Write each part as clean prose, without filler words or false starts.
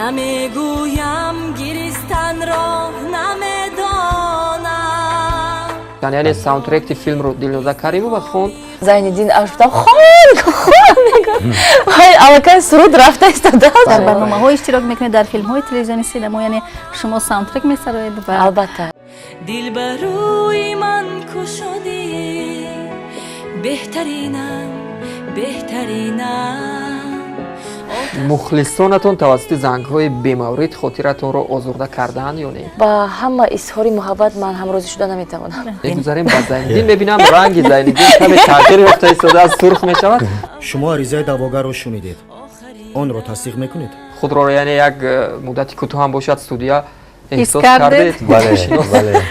Намегӯям, гиристанро намедонам. Яъне саундтректи филмро Дилноза Каримова хонд. Зайниддин ашуфтам, хон, хон, вай аллакай суруд рафта истодааст. Дар барномаҳо иштирок мекунед, дар филмҳои телевизиони, синемо, яъне шумо саундтрек месароед ва Албатта. Дил ба рӯи ман кушодӣ, беҳтаринам, беҳтаринам. Мухлисонатон тавассути зангҳои бемаврид хотиратонро озурда кардаанд ё не? Ба ҳама изҳори муҳаббат ман ҳамрозӣ шуда наметавонам. Мегузарем ба Зайниддин. Мебинам, ранги Зайниддин каме тағйир ёфта истодааст, сурх мешавад. Шумо аризаи даъвогарро шунидед, онро тасдиқ мекунед? Худро, яъне як муддати кӯтоҳ ҳам бошад, студия эҳсос кардед? кардед? Бале, бале,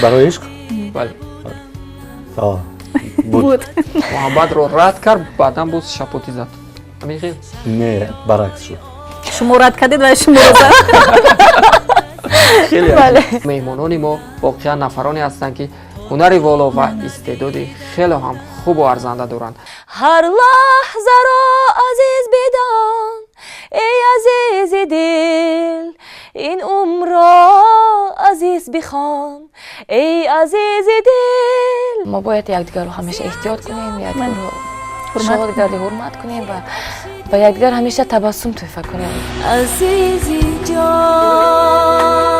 барои ишқ. Бале. Буд. Буд. Муҳаббатро рад кард, баъдан боз шапотӣ зад, ҳамин хел? Не, баръакс шуд. Шумо рад кардед ва шуморо зад. Хеле меҳмонони мо воқеан нафароне ҳастанд, ки ҳунари воло ва истеъдоди хеле ҳам хубу арзанда доранд. Ҳар лаҳзаро азиз бидон, эй азизи дил, ин умрро азиз бихон, эй азизи дил. Мо бояд якдигарро ҳамеша эҳтиёт кунем, якдигарро шод гарди, ҳурмат кунем ва ба якдигар ҳамеша табассум тӯҳфа кунем. Азизи ҷон.